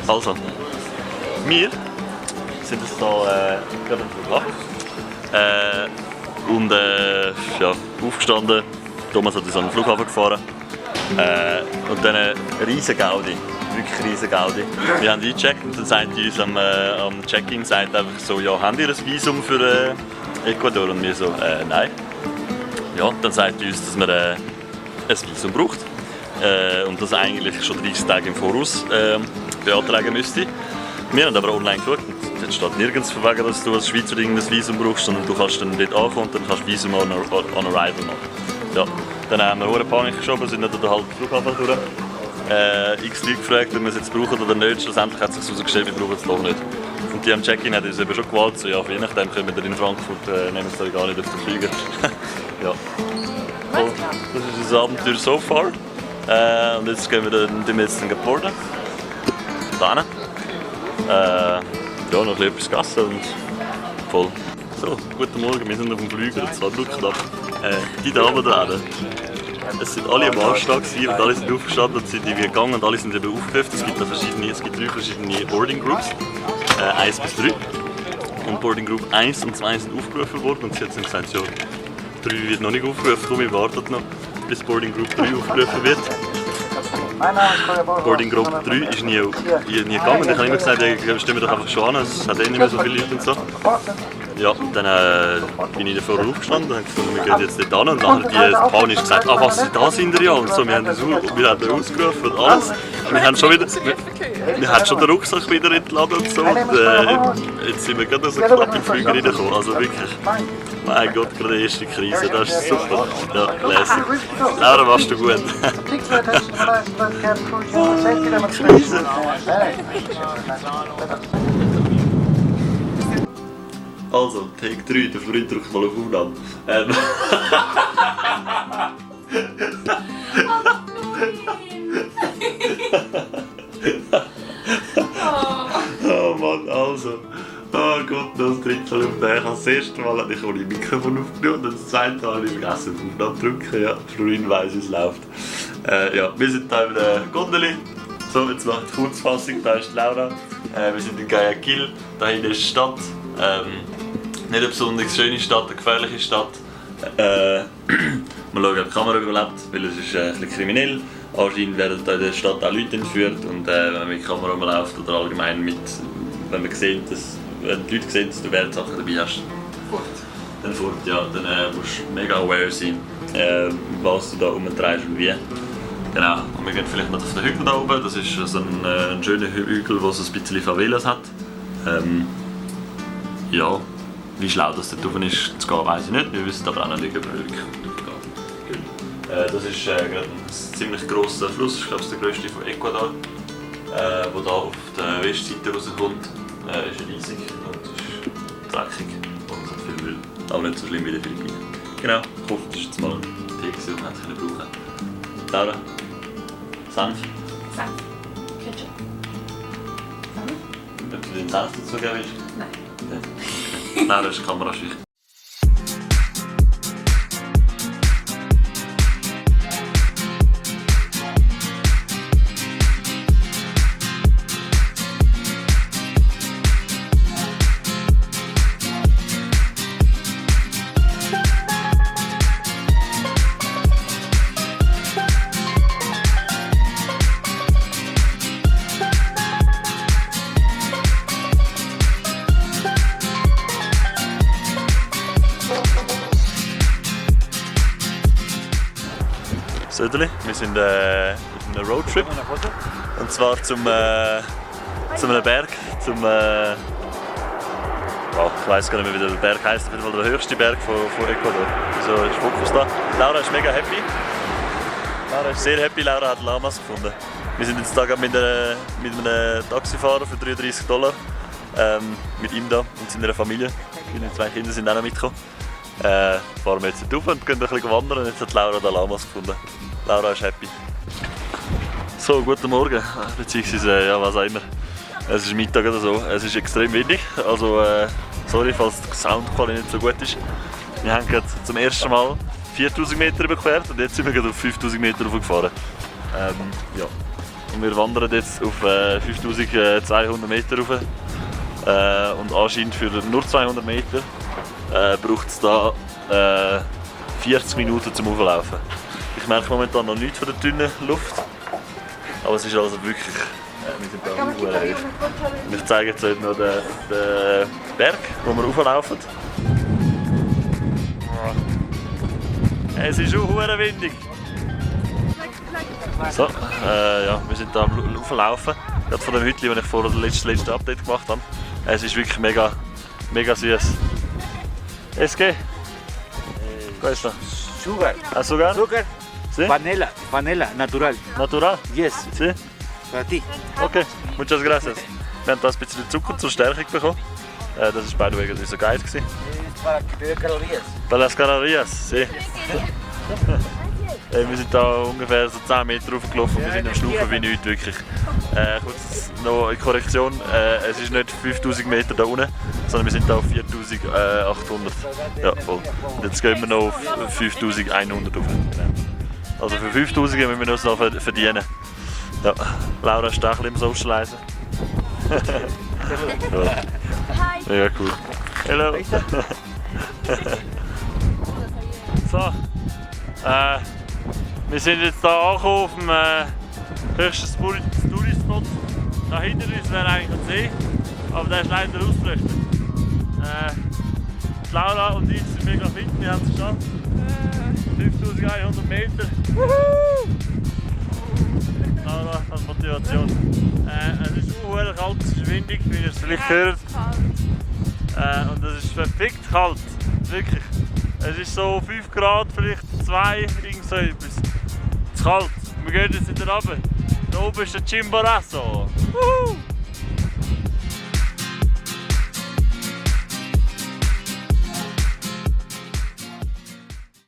Also, wir sind jetzt hier gerade am Flughafen. Ja, aufgestanden. Thomas hat uns an den Flughafen gefahren. Und dann eine riesen Gaudi. Wirklich riesen Gaudi. Wir haben eingecheckt und dann sagt uns am Check-in einfach so, ja, habt ihr ein Visum für Ecuador? Und wir so, nein. Ja, dann sagt uns, dass man ein Visum braucht. Und das eigentlich schon 30 Tage im Voraus beantragen müsste. Wir haben aber online geschaut und dort steht nirgends von wegen, dass du als Schweizer ein Visum brauchst, sondern du kannst dann dort ankommen und dann kannst du Visum on arrival machen. Ja, dann haben wir Panik geschoben, sind dann durch den halben Flughafen durch. X Leute gefragt, ob wir es jetzt brauchen oder nicht. Schlussendlich hat es sich herausgestellt, wir brauchen es doch nicht. Und die am Check-in haben uns eben schon gewollt, so, ja, je nachdem können wir in Frankfurt, nehmen wir es gar nicht auf den Flieger. Ja. So, das ist unser Abenteuer so far. Und jetzt gehen wir dann boarden. Da hinten. Ja, noch etwas gegessen und voll. So, guten Morgen, wir sind auf dem Flüger, und zwar knapp. Die Damen da hinten, es sind alle am Anschlag und alle sind aufgestanden und sind gegangen und alle sind eben aufgerufen. Es gibt 3 verschiedene Boarding Groups, 1 bis 3. Und Boarding Group 1 und 2 sind aufgerufen worden und sie haben gesagt, ja, 3 wird noch nicht aufgerufen, darum wir warten noch, bis Boarding Group 3 aufgerufen wird. Boarding Group 3 ist nie gegangen. Ich habe immer gesagt, ja, stimmen doch einfach schon an, es hat eh nicht mehr so viele Leute und so. Ja, dann bin ich davor aufgestanden und habe gesagt, wir gehen jetzt dort hin. Und dann hat die panisch gesagt, was, da sind wir ja und so. Wir haben den ausgerufen und alles. Wir haben schon den Rucksack wieder entladen und so. Und jetzt sind wir gerade so knapp im Flüger reingekommen. Also wirklich, mein Gott, gerade die erste Krise, das ist super. Ja, lässig. Laura, machst du gut. Krise. Also, Take 3, der Florin drückt mal auf Aufnahme. Oh Mann, also. Oh Gott, das Drittel auf den. Ich habe das erste Mal ohne Mikrofon aufgenommen und das zweite Mal habe ich vergessen auf Aufnahme drücken. Ja, Florin weiss, wie es läuft. Ja, wir sind hier in der Gondeli. So, jetzt mache ich die Kurzfassung. Da ist Laura. Wir sind in Guayaquil. Da hinten ist die Stadt. Nicht eine besonders schöne Stadt, eine gefährliche Stadt. Wir schauen, ob die Kamera überlebt, weil es ist ein bisschen kriminell. Anscheinend werden in der Stadt auch Leute entführt und wenn man mit der Kamera rumläuft oder allgemein wenn die Leute sehen, dass du Wertsachen dabei hast, dann musst du mega aware sein, was du da rumtreibst und wie. Genau, und wir gehen vielleicht noch auf den Hügel da oben. Das ist so ein schöner Hügel, der so ein bisschen Favelas hat. Ja, wie schlau das dort oben ist zu gehen, weiss ich nicht. Wir wissen aber auch noch nicht, ob wir wirklich gehen. Das ist gerade ein ziemlich grosser Fluss, ich glaube, es ist der grösste von Ecuador, der hier auf der Westseite rauskommt. Ist riesig und ist dreckig und hat viel Müll, aber nicht so schlimm wie die Philippinen. Genau, ich hoffe, das ist jetzt mal ein Tee, den wir brauchen können. Laura, Senf? Senf. Ketchup. Senf? Ob du den Senf dazu geben willst? Nein. Okay. Laura ist kamerascheu. Söderli, wir sind auf einem Roadtrip und zwar zu einem Berg, ich weiss gar nicht mehr, wie der Berg heisst, auf jeden Fall der höchste Berg von Ecuador. So ist Fokus da. Laura ist mega happy. Laura ist sehr happy, Laura hat Lamas gefunden. Wir sind jetzt da mit einem Taxifahrer für $33 mit ihm da und seiner Familie. Meine 2 Kinder sind auch noch mitgekommen. Fahren wir jetzt rauf und gehen ein bisschen wandern. Jetzt hat Laura da Lamas gefunden. Laura ist happy. So, guten Morgen, beziehungsweise ja, was auch immer. Es ist Mittag oder so. Es ist extrem windig, also sorry, falls die Soundqualität nicht so gut ist. Wir haben gerade zum ersten Mal 4000 Meter überquert und jetzt sind wir gerade auf 5000 Meter hochgefahren. Ja. Und wir wandern jetzt auf 5200 Meter rauf. Und anscheinend für nur 200 Meter braucht es da 40 Minuten zum Auflaufen. Ich merke momentan noch nichts von der dünnen Luft. Aber es ist also wirklich... wir sind da hoch. Und ich zeige jetzt heute noch den Berg, wo wir rauflaufen. Es ist auch hure windig. So, ja, wir sind da am Auflaufen. Gerade von dem Hütchen, das ich vor dem letzten Update gemacht habe. Es ist wirklich mega süß. SG? Questo? Sugar. Azúcar? Sugar. Sí? Panela, natural. Natural? Yes, Sí? para ti. Okay, muchas gracias. Wir haben da ein bisschen Zucker zur Stärkung bekommen. Das war by the way unser Guide. Es para que te dé calorías. Para las calorías, sí. Wir sind da ungefähr so 10 Meter raufgelaufen und wir sind am Schnaufen wie nichts, wirklich. Kurz noch eine Korrektion, es ist nicht 5000 Meter da unten, sondern wir sind da auf 4800. Ja, voll. Und jetzt gehen wir noch auf 5100 rauf. Also für 5000 müssen wir noch verdienen. Ja. Laura ist da ein bisschen im Socialisen. Ja. Mega cool. Hello! So, wir sind jetzt hier angekommen auf dem höchsten Tourispot. Da hinter uns wäre eigentlich ein See, aber der ist leider ausgerüstet. Laura und ich sind mega fit, wir haben es geschafft. 5100 Meter. Laura hat Motivation. Es ist sehr kalt, es ist windig, wie ihr es vielleicht hört. Und es ist verfickt kalt, wirklich. Es ist so 5 Grad, vielleicht 2, irgend so etwas. Es ist kalt. Wir gehen jetzt wieder runter. Da oben ist der Chimborazo.